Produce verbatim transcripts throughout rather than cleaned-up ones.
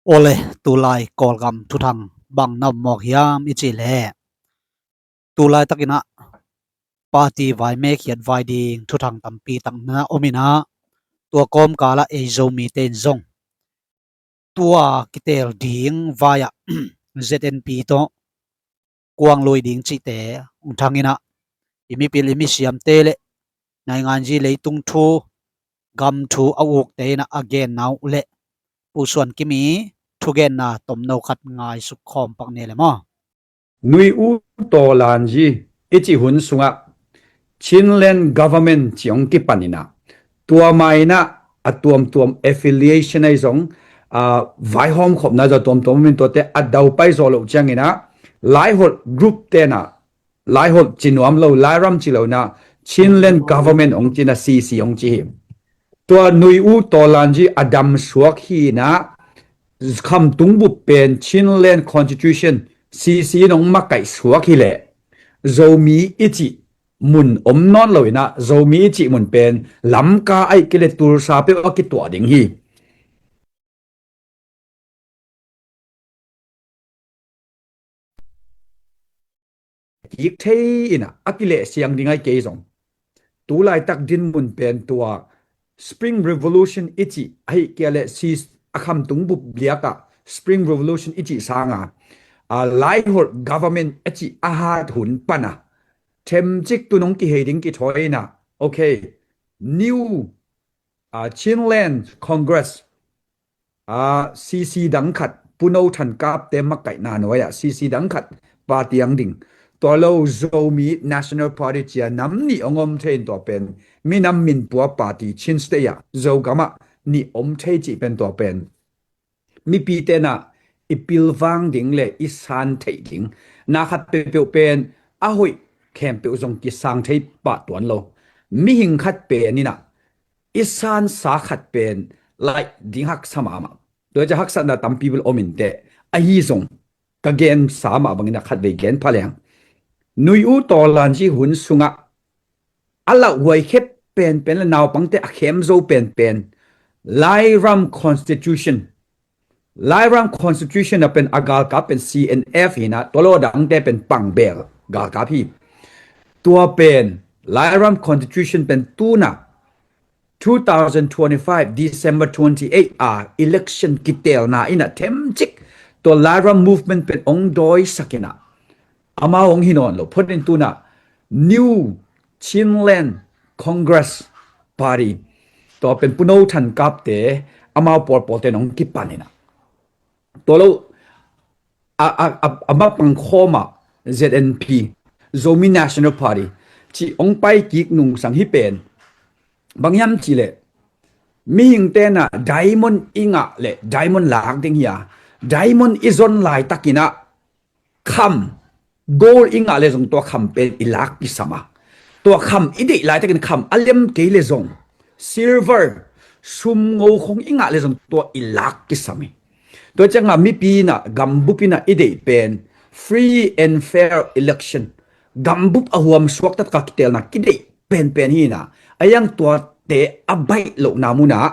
Awle, tulai Kawlgam thuthang bang na om mawk hiam i cih leh, tulai takin ah party vai mekhiat vai ding thuthang tampi tak na om in ah, tua kawmkal ah ei Zomite in zong tua kitel ding vai ah Z N P tawh kuang lui ding cihte hong thang in ah, i mipil i misiamte le nainganzi leitung thu, gam thu a ukte in ah a genna uh le Pu Suan Kim i thugenna tomno khat ngaisuk khawm pak ni le maw. Nui U Taw Lan Zi i cih hun sungah Chinland Government cih hong kipan in ah, tua ma in ah a tuamtuam affiliation ahi zong, aa, vaihawm khopna zong a tuamtuam om in, tuate a daupai zawh loh ciangin ah Laiholh group te in ah, Laiholh ci nuam lo, Lairam ci lo in ah Chinland Government hong ci in ah, C C hong ci hi. Tua Nui U Taw Lan Zi a dam suak hi in ah, Khamtung bup pen Chinland Constitution, C C in hong makaih suak hi leh, Zomi i cih mun om nawn lo in ah, Zomi i cih mun pen Lamka ahih kei leh Tulsa peuh a kituah ding hi. Kik thei in ah a kilehsiang ding ahi kei zong, tulaitak dinmun pen tua Spring Revolution i cih ahih kei leh si a Khamtung bup liak ah Spring Revolution i cih sanga, a, Laiholh Government a cih a hat hun pan a themcik tu nong kihei ding kithawi in ah, okay, New, a, Chinland Congress, a, C C dang khat, Pu No Than Kap te makaihna nuai ah C C dang khat party ang ding. Tua lo Zomi National Party ci a nam nih hong om thei in, tua pen minam minpua party Chin State ah, Zogam ah nih om thei cih pen tua pen mipite in ah i pilvang ding le i san theih ding na khat peuhpeuh pen a hoih khempeuh zong kisang thei pah tuan lo. Mihing khat pen in ah i sansa khat pen laih ding haksa mahmah. Tua ciang haksatna tampi bel om in teh, ahi zong ka gensa mah bangin ah khatvei gen pha leng. Nui U Taw Lan Zi hun sungah a lauhuai khep penpen le naupangte a khem zo penpen Lairam Constitution, Lairam Constitution a pen a galkap pen C N F hi in ah, tua lo dangte pen pangbel galkap hi. Tua pen Lairam Constitution pen tu in ah two thousand twenty-five December twenty-eight a election kitelna in ah themcik tua Lairam movement pen hong dawisak in ah, amau hong hi nawn lo phot in tu in ah New Chinland Congress Party, tua pen Pu No Than Kap te, amau pawlpawlte in hong kipan in ah, tua lo a, a, a, a mapang khawm ah Z N P, Zomi National Party cih hong pai kik nungsang hi pen bang hiam cih leh, mihingte in ah diamond i ngah leh diamond lak ding hi a, diamond i zon laitak in ah kham, gold i ngah le zong tua kham pen i lak kisam a, tua kham i deih laitakin kham a lem kei le zong, silver, sumngo khong i ngah le zong tua i lak kisam hi. Tua ciangah mipi in ah, gambup in ah i deih pen free and fair election, gambup a huam suak taktak a kitelna kideih penpen hi in ah, a iang tuate a baih lohna mun ah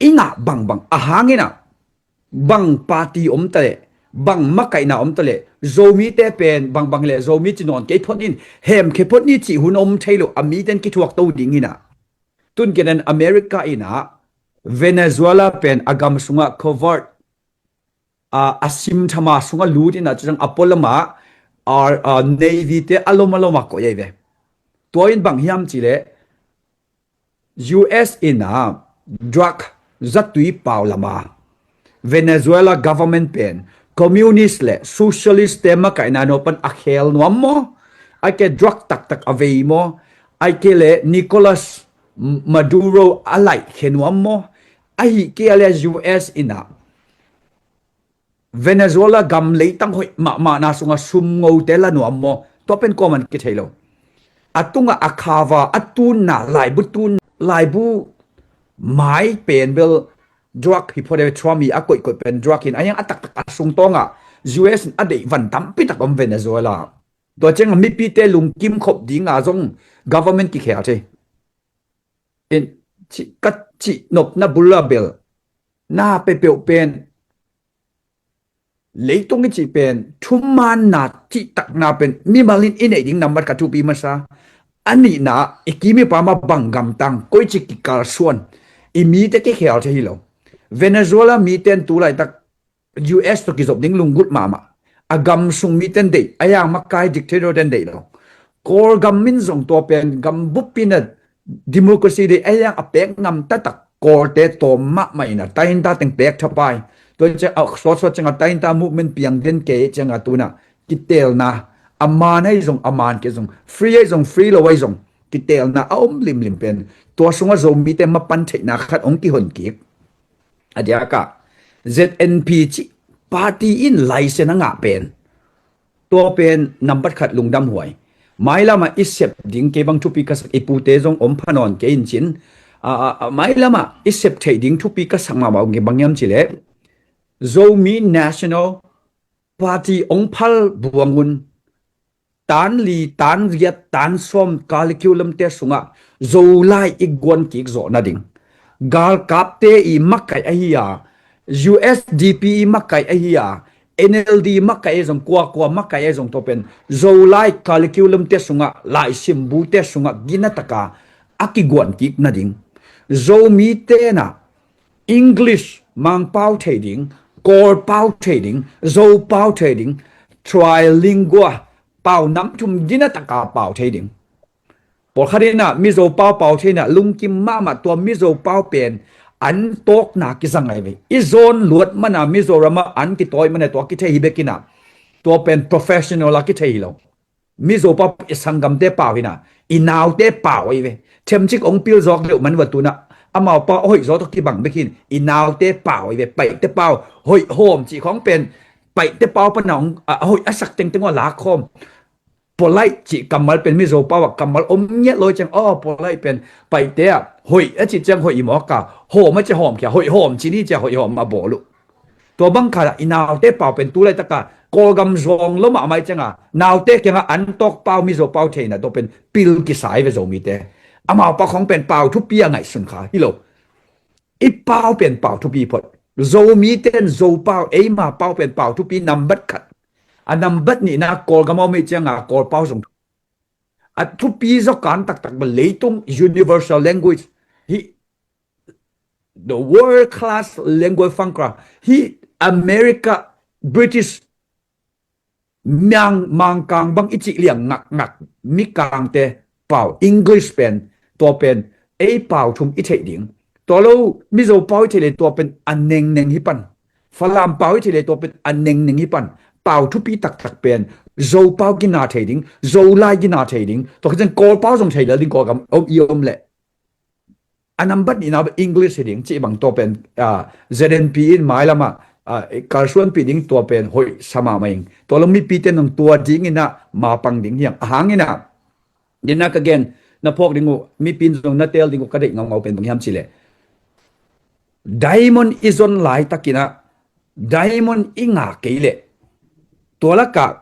i ngah bangbang a hang in ah, bang party om ta leh, bang makaihna om ta leh, Zomite pen bangbang hi leh Zomi ci nawn kei phot in, hemkhia phot ni cih hun om thei lo, a mite in kithuak to ding hi in ah. Tun ken in America in ah Venezuela pen a gam sungah covert, a, a simthama sungah lut in ah, tua ciang a pualam ah, a, a, Navy te a lom a lom a koih ahi ve. Tua in bang hiam cih leh U S in ah drug zatui pau lam a, Venezuela government pen communist le socialist te makaihna nuai pan a khel nuam maw? Ahih kei leh drug taktak a vei maw? Ahih kei leh Nicolas Maduro a laihkhia nuam maw? Ahih kei leh U S in ah Venezuela gam leitang hoih mahmahna sungah sumngote la nuam maw? Tua pen kuaman kithei lo. A tungah a khava, a tunna, laibu tun, laibu mai pen bel drug hi phot e, Trump i a koihkoih pen drug hi in, a hiang a taktak a sungtawngah U S in a deih van tampi tak om Venezuela. Tua ciangah mipite lungkim khop dinga zong government kikhel thei. In, ci, ka cih nopna bul a bel na peuhpeuh pen, leitung i cih pen thumaanna cihtakna pen mimal in i neih ding nambat khat thupi masa. A nihna, i kim i pam ah bang gamtang, koici kikalsuan, i mite kikhel thei hi lo. Venezuela mite in tu laitak U S tawh kizop ding lunggulh mahmah. A gam sung mite in deih, a yang makai dictator te in deih lo. Kawlgam in zong tua pen gam bup in a democracy deih, a yang a pek ngam taktak Kawlte tawm mahmah in a tainta teng pek thapai. Tua ciang a sawtsawt ciang a tainta movement piang den kei ciang a tu-in a kiteelna, a maan ahi zong, a maan kei zong, free ahi zong, free lo ahi zong, kiteelna a om limlim pen tua sungah Zomite mapan theihna khat hong kihon kik. A diakah Z N P cih party in license a ngah pen, tua pen nambat khat lungdam huai. Mailam ah i sep ding kei bang thupi ka sak, i pute zong om pha nawn kei in cin. A, a, a, mailam ah i sep theih ding thupi ka sak mahmah uh bang hiam cih leh, Zomi National Party hong phal buangun, tan li, tan giat, tan sawm curriculum te sungah Zolai i guan kik zawh nading, galkapte i makaih ahi a, U S D P i makaih ahi a, N L D makaih ahi zong, kuakua makaih ahi zong, tua pen Zolai curriculum te sungah, laisim bu te sungah gina taka a kiguan kik nading, Zomite in a English Mangpau thei ding, Kawlpau thei ding, Zopau thei ding, trilingual pau nam thum gina taka pau thei ding. Pawlkhat in a Mizo pau pau thei in a lungkim mahmah, tua Mizo pau pen an tawkna kizang ahi ve. I zawn luat man a Mizoram ah an kitawi man a tua kithei hi bek in a, tua pen professional a kithei hi lo. Mizo pau i sanggamte pau hi in a, i naute pau ahi ve. Themcik hong pil zawk leuh man va tu-in a, amau pau a hoih zaw tawh kibang bek hi in, i naute pau ahi ve. Paihte pau, hoih hawm cih khawng pen Paihte pau pan a hong, a, a hoih a sak tengteng uh a lak khawm. Polite cih kammal pen Mizo pau ah kammal om ngiat lo hi ciang, aw, polite pen Paihte ah hoih a cih ciang hoih hi mawk a, hawm a cih hawm khia, hoih hawm cih ni ciang hoih hawm a bawl uh. Tua bang khat ah i naute pau pen tu laitak a Kawlgam zawng lo mahmah hi ciang a, naute kiangah an tawk pau, Mizo pau thei in a, tua pen pil kisa hi ve Zomite. Amau pau khawng pen pau thupi a ngaihsun kha hi lo. I pau pen pau thupi phot. Zomite in Zo pau, eima pau pen pau thupi nambat khat. A nambat nihna Kawlgam a om hi ciang a Kawlpau zong a thupi zaw kan taktak bel, leitung universal language hi, the world class language fangkra hi, America, British, Mang, Mangkang bang i cih liang ngakngak, Mikangte pau, English pen, tua pen ei pau thum i theih ding. Tua lo Mizo pau i theih leh tua pen a nengneng hi pan. Falam pau i theih leh tua pen a nengneng hi pan. Pau thupi taktak pen Zo pau gina thei ding, Zolai gina thei ding, tua khit ciang Kawlpau zong thei lel ding, Kawlgam om i om leh. A nambat nihna English hi ding cih bang, tua pen, ah, Z N P in mailam ah, ah, kalsuanpih ding, tua pen hoih sa mahmah ing. Tua lo mipite in zong tua ding in a mapang ding hi hang. A hang in a, nidang a ka gen na phawk ding uh, mipi in zong na teel ding uh ka deih ngaungau pen bang hiam cih leh, diamond i zon laitak in a, diamond i ngah kei leh, tua lakah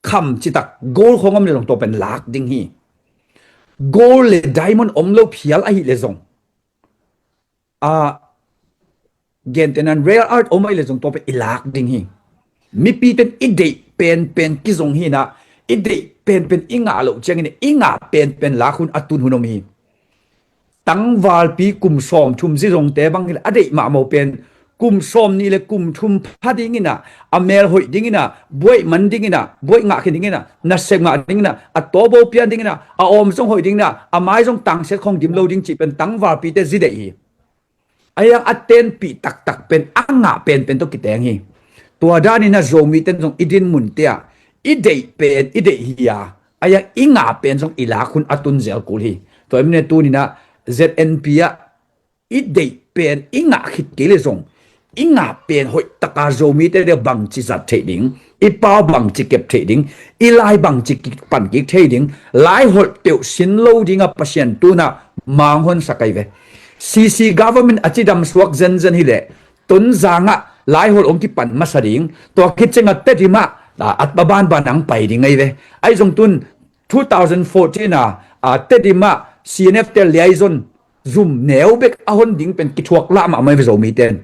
kham citak gold khawng om leh zong tua pen lak ding hi. Gold le diamond om lo phial ahih leh zong, a, gentehna in rare earth om ahih leh zong tua pen i lak ding hi. Mipite in i deih penpen kizong hi in a, i deih penpen i ngah loh ciangin i ngah penpen lak hun a tun hun om hi. Tangvalpi kum sawmthum zizongte bang hi leh a deih mahmah pen kum sawmnih le kum thum pha ding in a, a mel hoih ding in a, buaih man ding in a, buaih ngah khin ding in a, nasep ngah ding in a, a tawbo pian ding in a, a awm zong hoih ding in a, a mai zong tangsiat khawng dim lo ding cih pen tangvalpite zi deih hi. Ahi hang a tenpih taktak pen a ngah penpen tawh kiteng hi. Tua dan in a Zomite in zong i dinmunte ah i deih pen i deih hi a, ahi hang i ngah pen zong i lak hun a tun zel kul hi. Tua ahih manin tuni in a Z N P ah i deih pen i ngah khit kei leh zong, i ngah pen hoih taka Zomite ding bangci zat theih ding, i pau bangci kep theih ding, i lai bangci kipan kik theih ding, laiholh peuh sin lo ding a Pasian tu-in a manghonsak ahi ve. C C government a cidam suak zenzen hi leh, Tonzang ah laiholh hong kipan masa ding, tua khit ciang a Tedim ah, a, a banban hong pai ding ahi ve. Ahi zong tu-in two thousand fourteen a, a, Tedim ah C N F te liaizon zum neu bek a hon ding pen kithuak lah mahmah hi ve Zomite in.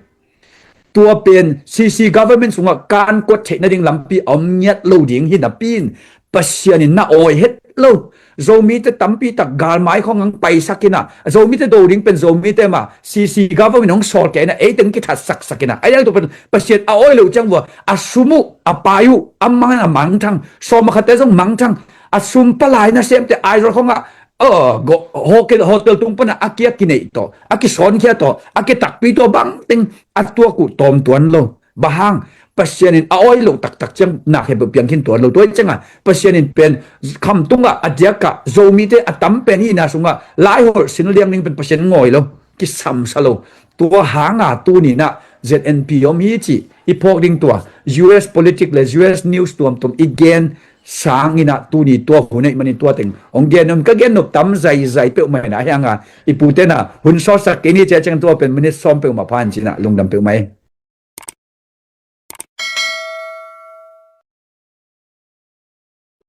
Tua pen C C government sungah kan kuat theih nading lampi a om ngiat lo ding hi napi in Pasian in na awi het lo. Zomite tampi tak galmai khong ang paisak in ah, Zomite do ding pen Zomite mah C C government hong sawl kei in ah, ei teng kithat saksak in ah, a ial tu pen Pasian a awi lo ciang vua, a sum uh a pai uh a mang a mangthang, sawm a khatte zong mangthang, a sum palai nasemte Aizawl khong ah, hotel, hotel tung pana a kia kineih tawh, a kisawnkhiat tawh, a kitakpi tawh bangteng a tuak uh tawm tuan lo. Bang hang, Pasian in a awi loh taktak ciang nak hempeuh piang khin tuan lo. Tua hi ciangah Pasian in pen khamtungah a diakah Zomite a tam pen hihna sungah laiholh sin liang ding pen Pasian in ngawi lo, kisamsa lo. Tua hanga tuni nah Z N P om hi cih i phawk ding tua U S politic le U S news tuamtuam i gen sang in ah tuni tua hun ahih manin tua teng hong gen om, ka gen nop tam zaizai peuhmah in ah, hianga i pute nah hun sawtsak kei ni, cia ciang tua pen minute sawm peuhmah phan cih nah lungdam peuhmah hi.